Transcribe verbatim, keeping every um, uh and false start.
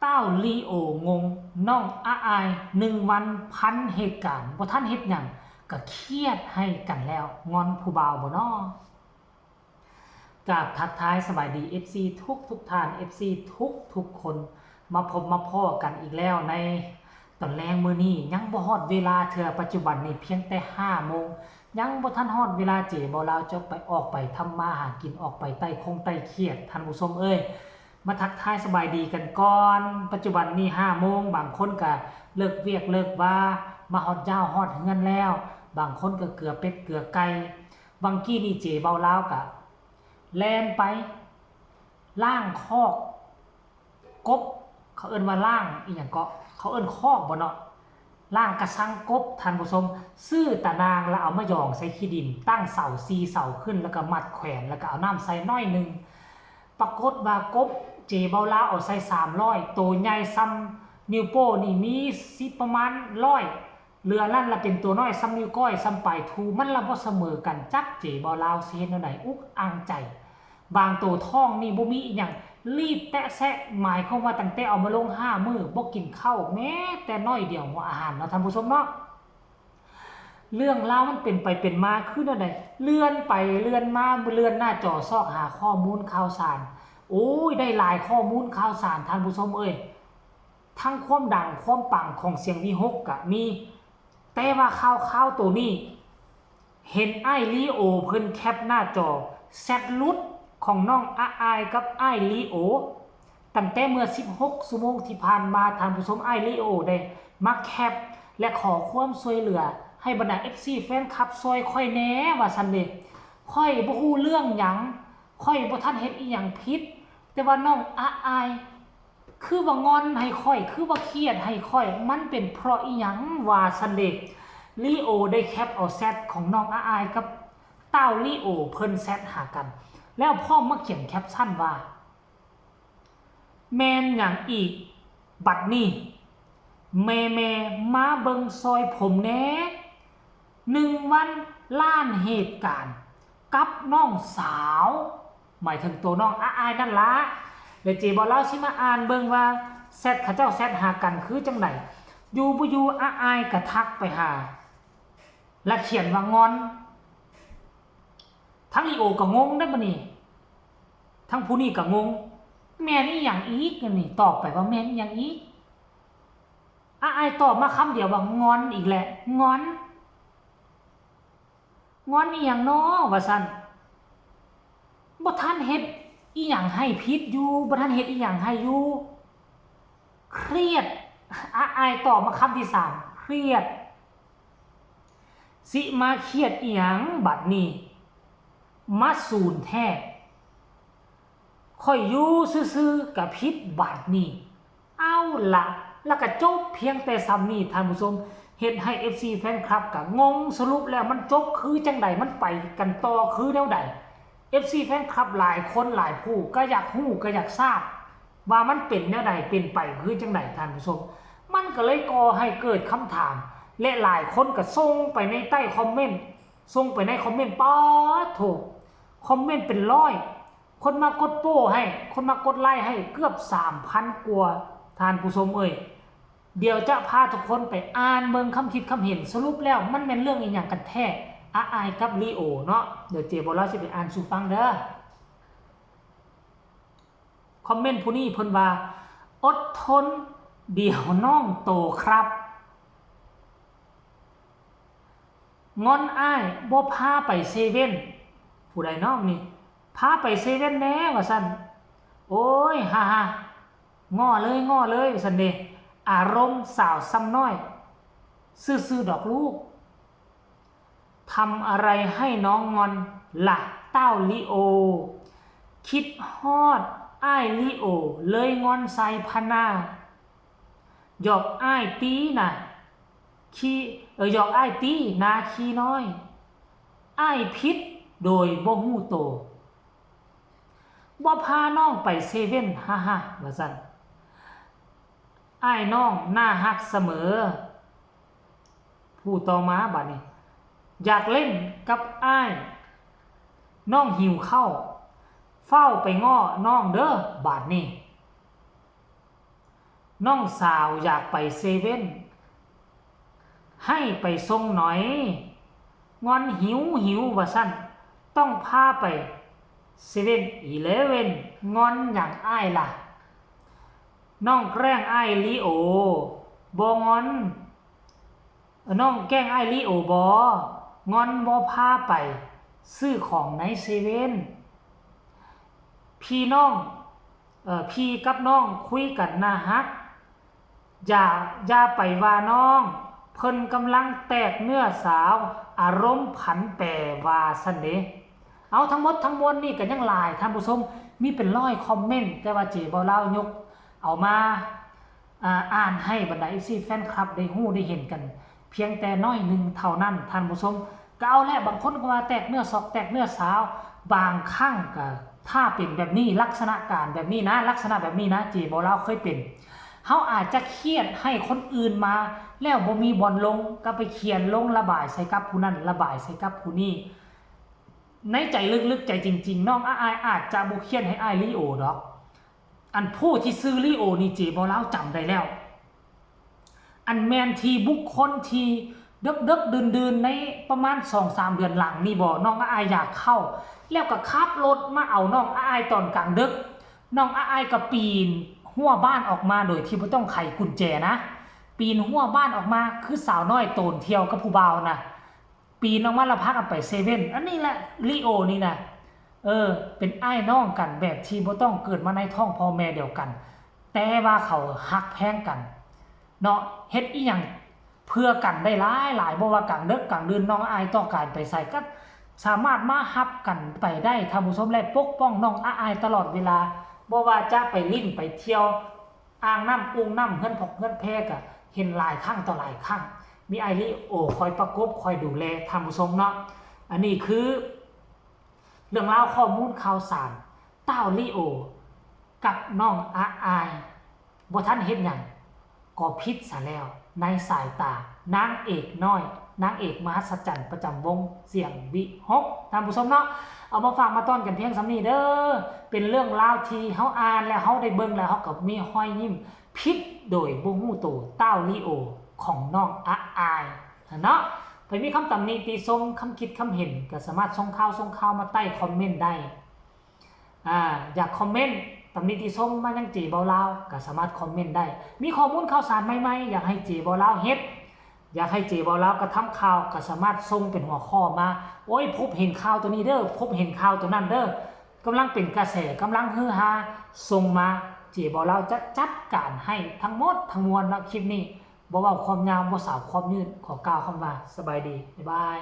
ต้าวลีโอ งง น้องอาอาย หนึ่งวันพันเหตุการณ์ บ่ทันเฮ็ดหยัง ก็เครียดให้กันแล้ว งอนผู้บ่าวบ่น้อ กราบทักทายสบายดี เอฟซี ทุกทุกท่าน เอฟซี ทุกทุกคน มาพบมาพ้อกันอีกแล้วในตอนแลงมื้อนี้ ยังบ่ฮอดเวลาเทื่อ ปัจจุบันนี้เพียงแต่ห้าโมง ยังบ่ทันฮอดเวลาเจบ่าวลาวจะไป ออกไปทำมาหากิน ออกไปไต่คงไต่เขียด ท่านผู้ชมเอ้ย มาทักทายสบายดีกันก่อน ปัจจุบันนี้ห้าโมง บางคนก็เลิกเวียกเลิกวา มาฮอดย้าวฮอดเฮือนแล้ว บางคนก็เกือเป็ดเกือไก่ บางกี้นี่เจบ่าวลาวก็แล่นไปล้างคอกกบ เขาเอิ้นว่าล้างอีหยังเกาะ เขาเอิ้นคอกบ่เนาะ ล้างกะซังกบ ท่านผู้ชม ซื้อตะนางแล้วเอามาหย่องใส่ขี้ดิน ตั้งเสาสี่เสาขึ้น แล้วก็มัดแขวน แล้วก็เอาน้ำใส่หน่อยหนึ่ง ปรากฏว่ากบเจบ่าวลาวเอาใส่สามร้อย โตใหญ่ส่ำนิ้วโป้นี่มีสิประมาณร้อย เหลือนั่นละเป็นโตน้อยส่ำนิ้วก้อย ส่ำปลายทู มันละบ่เสมอกัน จักเจบ่าวลาวสิเฮ็ดแนวใด อุกอังใจ บางโตท้องนี่บ่มีอีหยัง รีบแตะแซะ หมายความว่าตั้งแต่เอามาลงห้ามื้อ บ่กินข้าวแม้แต่น้อยเดียว หัวอาหารเนาะ ท่านผู้ชมเนาะ เรื่องราวมันเป็นไปเป็นมาคือแนวใด เลื่อนไปเลื่อนมา เลื่อนหน้าจอซอกหาข้อมูลข่าวสาร โอ้ย ได้หลายข้อมูลข่าวสาร ท่านผู้ชมเอ้ย ทั้งความดังความปังของเสียงวิหคก็มี แต่ว่าข่าวๆ โตนี้ เห็นอ้ายลีโอเพิ่นแคปหน้าจอแชตหลุดของน้องอาอายกับอ้ายลีโอ ตั้งแต่เมื่อสิบหกชั่วโมงที่ผ่านมา ท่านผู้ชม อ้ายลีโอได้มาแคปและขอความช่วยเหลือให้บรรดา เอฟซี แฟนคลับช่วยข้อยแหน่ว่าซั่นเด้ ข้อยบ่ฮู้เรื่องหยัง ข้อยบ่ทันเฮ็ดอีหยังผิด แต่ว่าน้องอาอาย คือว่างอนให้ข้อย คือว่าเครียดให้ข้อย มันเป็นเพราะอีหยังว่าซั่นเด้ ลีโอได้แคปเอาแชตของน้องอาอายกับต้าวลีโอเพิ่นแชตหากัน แล้วพร้อมมาเขียนแคปชั่นว่า แม่นหยังอีกบัดนี้ แม่ๆ มาเบิ่งซอยผมแหน่ หนึ่งวันล้านเหตุการณ์กับน้องสาว หมายถึงตัวน้องอาอายนั่นละ แล้วเจบ่าวลาวสิมาอ่านเบิ่งว่าแชตเขาเจ้าแชตหากันคือจั่งใด อยู่บ่อยู่อาอายก็ทักไปหา และเขียนว่างอน ทั้งลีโอก็งงเด้บัดนี้ ทั้งผู้นี้ก็งง แม่นอีหยังอีก อันนี้ตอบไปว่าแม่นอีหยังอีก อาอายตอบมาคำเดียวว่างอนอีกแหละ งอน งอนอีหยังน้อว่าซั่น บ่ทันเฮ็ดอีหยังให้ผิดอยู่ บ่ทันเฮ็ดอีหยังให้อยู่ เครียด อาอายตอบมาคำที่สาม เครียด สิมาเครียดอีหยังบัดนี้ มาสูนแท้ ข้อยอยู่ซื่อๆ ก็ผิดบาดนี้ เอาละ แล้วก็จบเพียงแต่ส่ำนี้ ท่านผู้ชม เฮ็ดให้ เอฟซี แฟนคลับก็งง สรุปแล้วมันจบคือจั่งใด มันไปกันต่อคือแนวใด เอฟซี แฟนคลับหลายคนหลายผู้ก็อยากฮู้ก็อยากทราบ ว่ามันเป็นแนวใด เป็นไปคือจั่งใด ท่านผู้ชม มันก็เลยก่อให้เกิดคำถาม และหลายคนก็ส่งไปในใต้คอมเมนต์ ส่งไปในคอมเมนต์ ป๊าดโถ คอมเมนต์เป็นร้อย คนมากดโป้ให้ คนมากดไลค์ให้เกือบสามพันกว่า ท่านผู้ชมเอ้ย เดี๋ยวจะพาทุกคนไปอ่านเบิ่งคำคิดคำเห็น สรุปแล้วมันแม่นเรื่องอีหยังกันแท้ อาอายกับลีโอเนาะ เดี๋ยวเจบ่าวลาวสิไปอ่านสู่ฟังเด้อ คอมเมนต์ผู้นี้เพิ่นว่า อดทน เดี๋ยวน้องโตครับ งอนอ้าย บ่พาไปเซเว่น ผู้ใดน้องนี่ พาไปเซเว่นแหน่ว่าซั่น โอ้ย ฮ่าฮ่า ง้อเลย ง้อเลย ว่าซั่นเด้ อารมณ์สาวซ้ำน้อย ซื่อๆ ดอกลูก ทำอะไรให้น้องงอนล่ะ ต้าวลีโอ คิดฮอดอ้ายลีโอ เลยงอนใส่พะนา หยอกอ้ายตี้นะ ขี้ เออ หยอกอ้ายตี้นาขี้น้อย อ้ายผิดโดยบ่ฮู้โต บ่พาน้องไปเซเว่น ฮ่าฮ่า ว่าซั่น อ้ายน้องน่าฮักเสมอ ผู้ต่อมาบาดนี้ อยากเล่นกับอ้าย น้องหิวข้าว ฟ้าวไปง้อน้องเด้อบาดนี้ น้องสาวอยากไปเซเว่น ให้ไปส่งหน่อย งอนหิวหิวว่าซั่น ต้องพาไปเซเว่นอีเลฟเว่น งอนหยังอ้ายล่ะ น้องแกล้งอ้ายลีโอ บ่งอน น้องแกล้งอ้ายลีโอบ่ งอนบ่พาไปซื้อของในเซเว่น พี่น้อง เอ่อ พี่กับน้องคุยกันน่าฮัก อย่า อย่าไปว่าน้อง เพิ่นกำลังแตกเนื้อสาว อารมณ์ผันแปรว่าซั่นเด้ เอาทั้งหมดทั้งมวลนี่ก็ยังหลายท่านผู้ชม มีเป็นร้อยคอมเมนต์ แต่ว่าเจบ่าวลาวยกเอามา อ่า อ่านให้บรรดา เอฟซี แฟนคลับได้ฮู้ได้เห็นกัน เพียงแต่น้อยหนึ่งเท่านั้นท่านผู้ชม ก็เอาแหละ บางคนก็ว่าแตกเนื้อสอกแตกเนื้อสาว บางครั้งก็ถ้าเป็นแบบนี้ ลักษณะการแบบนี้นะ ลักษณะแบบนี้นะ เจบ่าวลาวเคยเป็น เฮาอาจจะเครียดให้คนอื่นมา แล้วบ่มีบ่อนลง ก็ไปเขียนลงระบายใส่กับผู้นั้น ระบายใส่กับผู้นี้ ในใจลึกๆใจจริงๆ น้องอ้ายอาจจะบ่เครียดให้อ้ายลีโอดอก อันผู้ที่ชื่อลีโอนี่เจบ่าวลาวจำได้แล้ว อันแม่นที่บุคคลที่เดิกๆดื่นๆ ในประมาณสองสามเดือนหลังนี่บ่ น้องอ้ายอยากเข้า แล้วก็ขับรถมาเอาน้องอ้ายตอนกลางดึก น้องอ้ายก็ปีนรั้วบ้านออกมาโดยที่บ่ต้องไขกุญแจนะ ปีนรั้วบ้านออกมาคือสาวน้อยโตนเที่ยวกับผู้บ่าวนะ ปีนออกมาแล้วพากันไปเซเว่น อันนี้แหละลีโอนี่นะ เออ เป็นอ้ายน้องกันแบบที่บ่ต้องเกิดมาในท้องพ่อแม่เดียวกัน แต่ว่าเขาฮักแพงกัน เนาะ เฮ็ดอีหยังเพื่อกันได้หลายหลาย บ่ว่ากลางดึกกลางดื่น น้องอ้ายต้องการไปไสก็สามารถมาฮับกันไปได้ท่านผู้ชม และปกป้องน้องอ้ายตลอดเวลา บ่ว่าจะไปลิ้นไปเที่ยว อ่างน้ำอุ้งน้ำ เฮือนพอกเฮือนแพกอะ เห็นหลายครั้งต่อหลายครั้ง มีอ้ายลีโอคอยประกบคอยดูแลท่านผู้ชมเนาะ อันนี้คือ เรื่องราวข้อมูลข่าวสาร ต้าวลีโอ กับน้องอ้าย บ่ทันเฮ็ดหยัง ก็ผิดซะแล้ว ในสายตานางเอกน้อย นางเอกมหัศจรรย์ประจำวงเสียงวิหก ท่านผู้ชมเนาะ เอามาฝากมาต้อนกันเพียงส่ำนี้เด้อ เป็นเรื่องราวที่เฮาอ่านแล้วเฮาได้เบิ่งแล้วเฮาก็มีฮอยยิ้ม ผิดโดยบ่ฮู้โต ต้าวลีโอ ของน้องอ้ายเนาะ ไผมีคำตำหนิติชม คำคิดคำเห็น ก็สามารถส่งข่าวส่งข่าวมาใต้คอมเมนต์ได้ อ่า อยากคอมเมนต์ตำหนิติชมมายังเจบ่าวลาว ก็สามารถคอมเมนต์ได้ มีข้อมูลข่าวสารใหม่ๆ อยากให้เจบ่าวลาวเฮ็ด อยากให้เจบ่าวลาวกระทำข่าว ก็สามารถส่งเป็นหัวข้อมา โอ้ย พบเห็นข่าวตัวนี้เด้อ พบเห็นข่าวตัวนั้นเด้อ กำลังเป็นกระแส กำลังฮือฮา ส่งมา เจบ่าวลาวจะจัดการให้ทั้งหมดทั้งมวลเนาะ คลิปนี้ บ่เว้าความยาว บ่สาวความยืด ขอกล่าวคำว่าสบายดี บ๊ายบาย